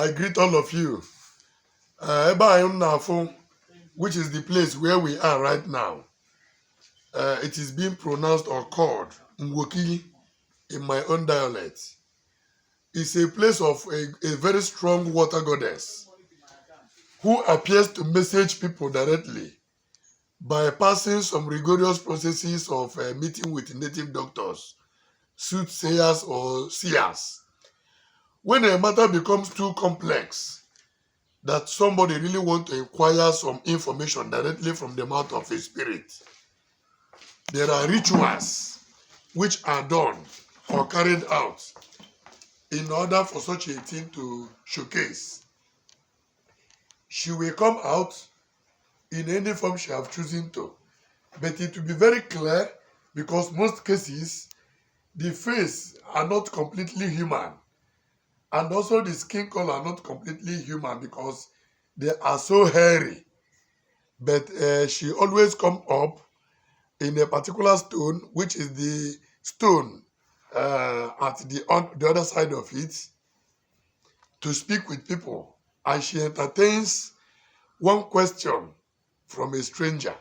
I greet all of you. Ebe anyị m na-afụ, which is the place where we are right now, it is being pronounced or called Nwokili in my own dialect. It's a place of a very strong water goddess who appears to message people directly by passing some rigorous processes of meeting with native doctors, soothsayers, or seers. When a matter becomes too complex that somebody really want to inquire some information directly from the mouth of a spirit, there are rituals which are done or carried out in order for such a thing to showcase. She will come out in any form she have chosen to, but it will be very clear because most cases the face are not completely human and also the skin color are not completely human because they are so hairy. But she always come up in a particular stone, which is the stone at the other side of it, to speak with people, and she entertains one question from a stranger.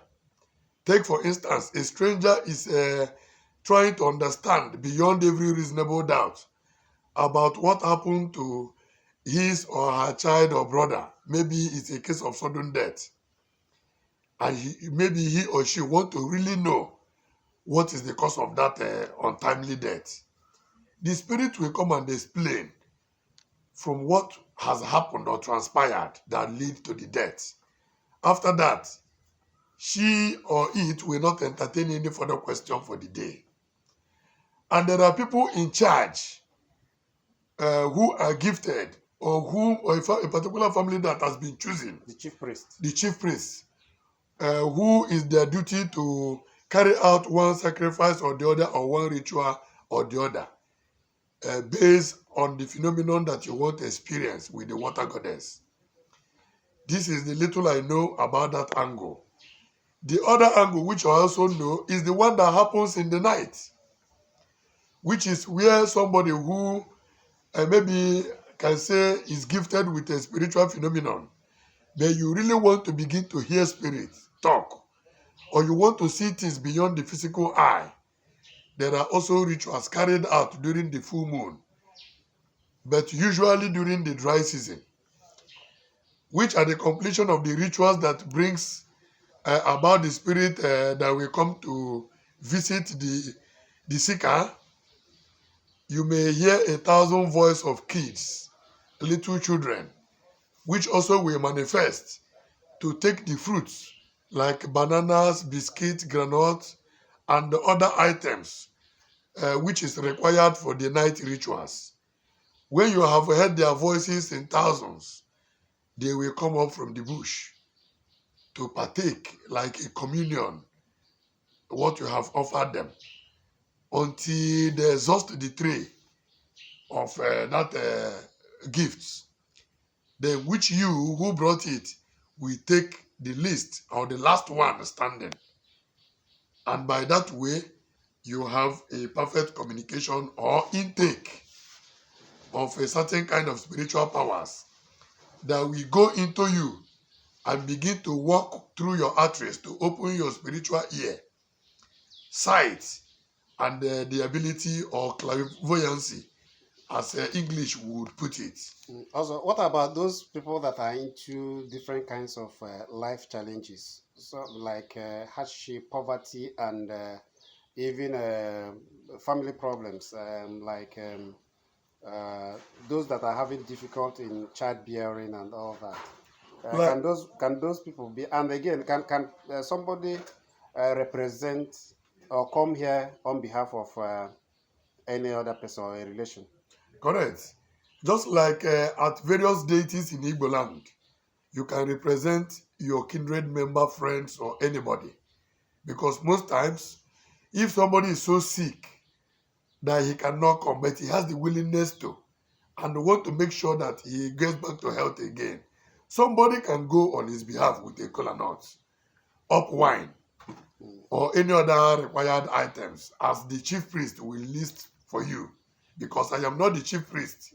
Take, for instance, a stranger is trying to understand beyond every reasonable doubt about what happened to his or her child or brother. Maybe it's a case of sudden death. And maybe he or she want to really know what is the cause of that untimely death. The spirit will come and explain from what has happened or transpired that lead to the death. After that, she or it will not entertain any further question for the day. And there are people in charge who are gifted or who or a particular family that has been chosen, The chief priest. The chief priest, who is their duty to carry out one sacrifice or the other or one ritual or the other based on the phenomenon that you want to experience with the water goddess. This is the little I know about that angle. The other angle, which I also know, is the one that happens in the night, which is where somebody who maybe can say is gifted with a spiritual phenomenon, but you really want to begin to hear spirits talk, or you want to see things beyond the physical eye. There are also rituals carried out during the full moon, but usually during the dry season, which are the completion of the rituals that brings about the spirit that will come to visit the seeker. You may hear a thousand voice of kids, little children, which also will manifest to take the fruits like bananas, biscuits, groundnuts, and the other items which is required for the night rituals. When you have heard their voices in thousands, they will come up from the bush to partake like a communion what you have offered them until they exhaust the tray of that gifts. Then which you who brought it will take the least or the last one standing. And by that way, you have a perfect communication or intake of a certain kind of spiritual powers that will go into you and begin to walk through your arteries to open your spiritual ear, sight, and the ability or clairvoyancy, as English would put it. Also, what about those people that are into different kinds of life challenges, so like hardship, poverty, and even family problems, like those that are having difficulty in childbearing and all that? Can those people be? And again, can somebody represent or come here on behalf of any other person or a relation? Correct. Just like at various deities in Igbo land, you can represent your kindred member, friends, or anybody. Because most times, if somebody is so sick that he cannot come, but he has the willingness to, and want to make sure that he gets back to health again, somebody can go on his behalf with a kola nut, up wine, or any other required items, as the chief priest will list for you. Because I am not the chief priest.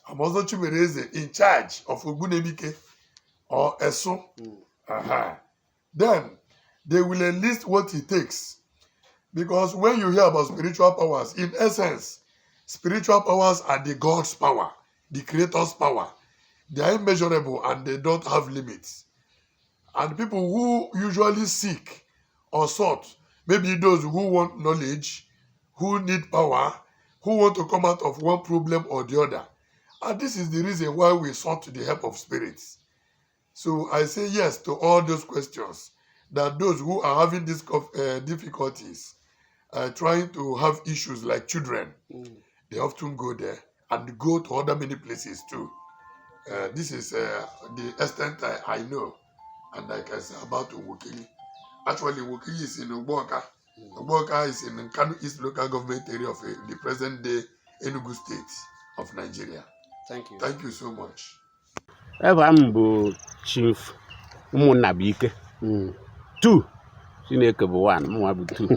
I'm Ozo Chimereze in charge of Ogbunabike or Esu. Then they will enlist what it takes. Because when you hear about spiritual powers, in essence, spiritual powers are the God's power, the Creator's power. They are immeasurable and they don't have limits. And people who usually seek or sought, maybe those who want knowledge, who need power, who want to come out of one problem or the other. And this is the reason why we sought the help of spirits. So I say yes to all those questions, that those who are having these difficulties, trying to have issues like children, they often go there and go to other many places too. This is the extent I know and I can say about Nwokili. Actually, Nwokili is in Ugbawka. Ugbawka is in Nkanu East Local Government Area of the present day Enugu State of Nigeria. Thank you. Thank you so much. Ebe m bụ Chief Ụmụnnabuike. Two Chineke bụ one, mụnwa bụ two.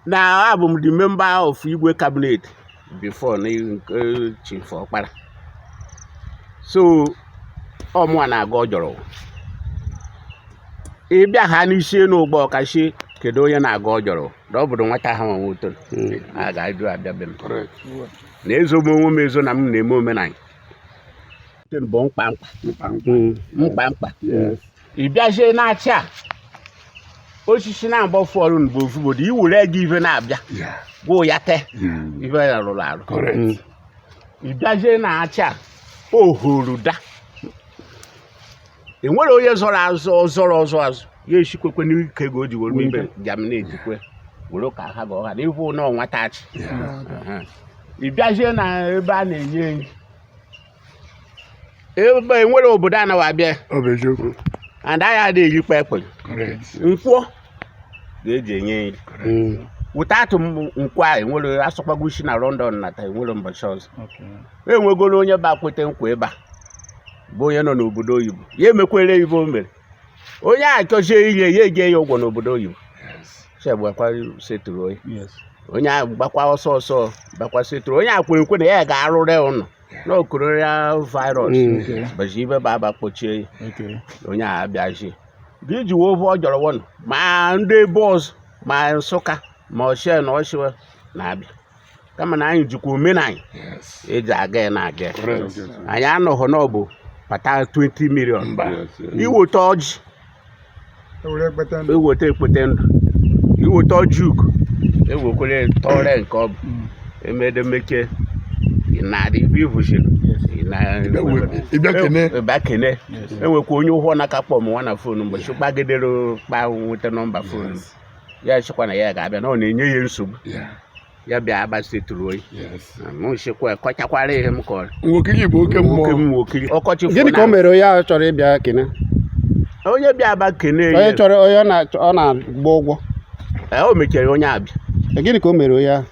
Na abụ m the member of Igwe cabinet before na nke Chief Ọkpara. So ọ mụnwa na-aga ọjọrọ. Ị bịa ha n'isi enu ụgbọ ọkachi, kedu onye na-aga ọjọrọ na ọ bụrụ nwata ha nwa nwoto a ga-ajụ abịa be m. Correct. Na ezo m onwe m ezo na m na-eme omenala bụ mkpa mkpa mkpa mkpa. Ị bịazie na-achị a osisi na-agba fọrụ bụ ofu obodo iwere ego ife na-abịa gwụ ya te ife ya rụrụ arụ. Correct. Ị bịazie na-achị a ohoruda enwere onye zọrọ azụ zọrọ ọzọ azụ ya esikwekwe n'ike ego o ji were ibe jam na-ejikwe were ka ha ga ọha na ihu na ọnwata achị. Ị bịazie na ebe a na-enye enyi ebe enwere obodo anaghị abịa. Ọ bụ eziokwu. And anyị adịghị eyikwa ekpe. Correct. Nkwọ ga-eji enye enyi without nkwa a enwere asọkwago isi na London nata enwere mbọchị ọzọ enwegoro onye ba kwete nkwa ebe a bụ onye nọ n'obodo oyibo ya emekwere ibe o mere onye a chọzie inye ya eje ya ụgwọ n'obodo oyibo chegbakwa setụrụ onye onye a gbakwa ọsọ ọsọ gbakwa setụrụ onye a kwere nkwe na ya ga-arụrụ ya ụlọ na corona virus bụzi ibe ba aba kpochie ya. Onye a abịazi gị ji wee ofe ọ jọrọ wọnụ ma ndị ebe ọzọ ma Nsụka ma ọchịa na ọchịwa na-abịa kama na anyị jikwa omenanyị eji aga ya na-aga ya. Correct. Anyị anọghọ n'ọbụ pata 20 million. Mba. Iweta ọjị, eweta ekpete ndụ, iweta ọjị ugo ewekwere tọrọ nke ọ bụ emedemeke ịnadị ibe ivuchiri. Ịbịa kene. Ịbịa kene enwekwa onye ụgwọ na-aka kpọ m nwa na phone mgbe chi kpagidere kpa nweta nọmba phone ya chịkwa na ya ga-abịa na ọ na-enye ya nsogbu ya bịa agbasetụrụ oyi. Mụ chịkwa kọchakwara ihe m kọrọ. Nwokili bụ oke nwoke mmụọ. M nwokiri ọkọchị. Gịnị ka o mere onye ahụ chọrọ ịbịa kene? Onye bịa aba kene onye ya chọrọ onye ọ na-agba ụgwọ. Ee, o mechara onye abịa. Gịnị ka o mere onye ahụ?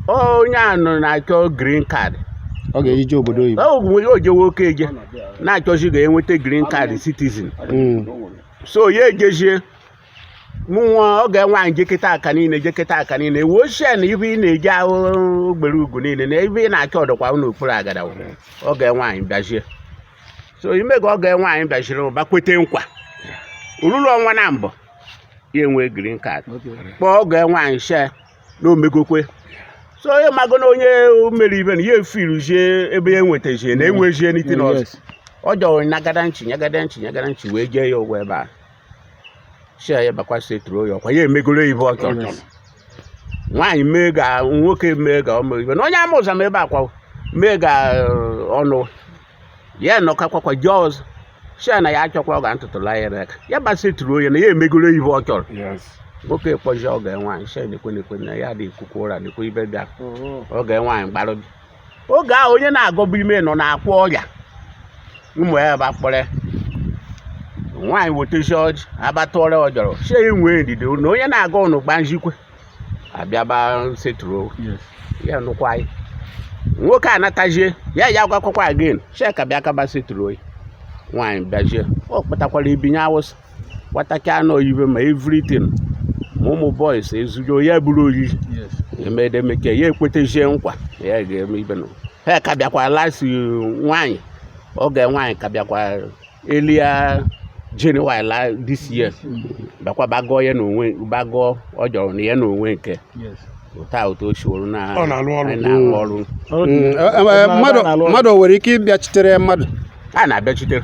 Onye a nọ na-achọ green card. Ọ ga-eji jee obodo oyibo. O nwere ojewe oke eje na-achọzi ga-enweta green card citizen. So ya ejezie mụ nwa ọ ga-enwe anyị jekịta aka niile jekịta aka niile wuo ochie na ibe ị na-eji ahụ ogbere ugwu niile na ebe ị na-achọ ọdọkwa n'okpuru agada ọ ga-enwe anyị bịazie. So ime ka ọ ga-enwe anyị bịaziri ụba kwete nkwa oruru ọnwa na mbụ ya enwe green card kpọọ ọ ga-enwe anyị shee na omegokwe. So onye mago na onye mere ibe na ya efiruzie ebe ya enwetazie na enwezie n'itin ọzọ ọ jọrọ nyagada nchi nyagada nchi nyagada nchi wee jee ya ụgwọ ebe a shee ya bakwa setụrụ ya ọkwa ya emegoro ibe ọ chọrọ nwaanyị mee ga nwoke mee ga ọmụ ibe na onye ama ụzọ ma ebe akwa mee ga ọnụ ya nọkakwakwa jee ọzọ shee na ya achọkwa ọ ga ntụtụla ya n'aka ya basetụrụ onye na ya emegoro ibe ọ chọrọ. Nwoke kpọzie ọga nwaanyị shee nekwe nekwe na ya dị ikuku ụra nekwe ibe bịa oge nwaanyị gbarụ bịa oge ahụ onye na-agọbụ ime nọ na-akwa ọrịa ụmụ ya ba kpọrọ nwaanyị wetezi ọjị abatụọrọ ọjọrọ sie ya nwee ndidi na onye na-aga ụnụ gba njikwe abịaba setụrụ ya nụkwa anyị nwoke anatazie ya ya gwakwakwa again sie ka bịa kaba setụrụ oyi nwaanyị bịazie ọ kpatakwara ibinye awụsa gbatacha anụ oyibe ma everything ma ụmụ boys ezujo ya buru oriri emedemeke ya ekwetezie nkwa na ya ga-eme ibe nụ. Ha ka bịakwa last nwaanyị, oge nwaanyị ka bịakwa earlier January this year, bịakwa bagọọ ya n'onwe, bagọọ ọ jọrọ na ya n'onwe nke ụta ụtọ o siworo na Ọ na-alụ ọrụ. Na-alụ ọrụ. Mmadụ nwere ike ịbịachitere mmadụ? A na-abịachitere.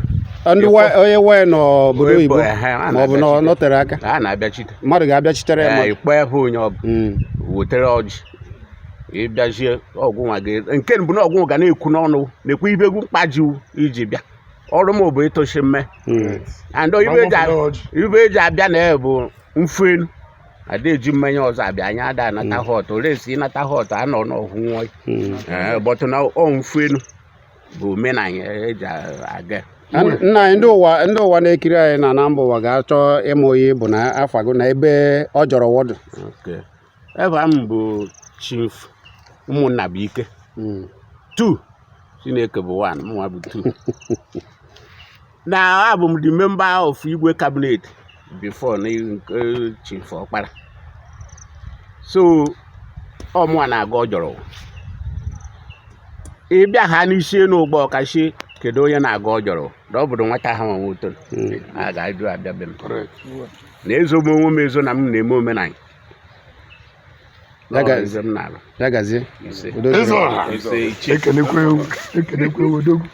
Ndị onye nwanyị n'obodo oyibo Ehe, a ma ọ bụ na ọ na-abịachite. nọtere aka. A na-abịachite. Mmadụ ga-abịachitere ya Ee, mmadụ. ikpọ ebe onye ọ bụ wetere ọjị, ịbịazie ọgwụ nwa gị nke mbụ na ọgwụ ga na-ekwu n'ọnụ na-ekwu ibe egwu mkpajiwu iji bịa ọrụ m bụ ịtụchi mme and ibe eji ọjị. Ibe eji abịa na ya bụ mfenu ada eji mmanya ọzọ abịa. Anyị ada anata hot resi, ịnata hot anọ n'ọhụ nwụọ. Ee, but na ọ mfenu bụ omenala eji aga. Nna anyị, ndị ụwa na-ekiri anyị na mba ụwa ga-achọ ịma onye bụ na afa gị na ebe ọ jọrọ wọdụ. Okay. Ebe m bụ Chief ụmụnna bụ ike two, Chineke bụ one, mụnwa bụ two. Na abụ m the member of Igwe cabinet before na nke Chief Ọkpara, so ọ mụnwa na-aga ọ jọrọ ịbịa ha n'isi elu ụgbọ ọkachi. Kedu onye na-aga ọ jọrọ na ọ bụrụ nwata ha nwa nwoto a ga-ajụ abịa be m na ezo m onwe m ezo na m na-eme omenala. Ya Ọ eze m na-alụ. Ya gazie. Ise. Udo dịrị. Eze ọha. Ise, Chief. Ekenekwe ewu, ekenekwe ewu, odogwu.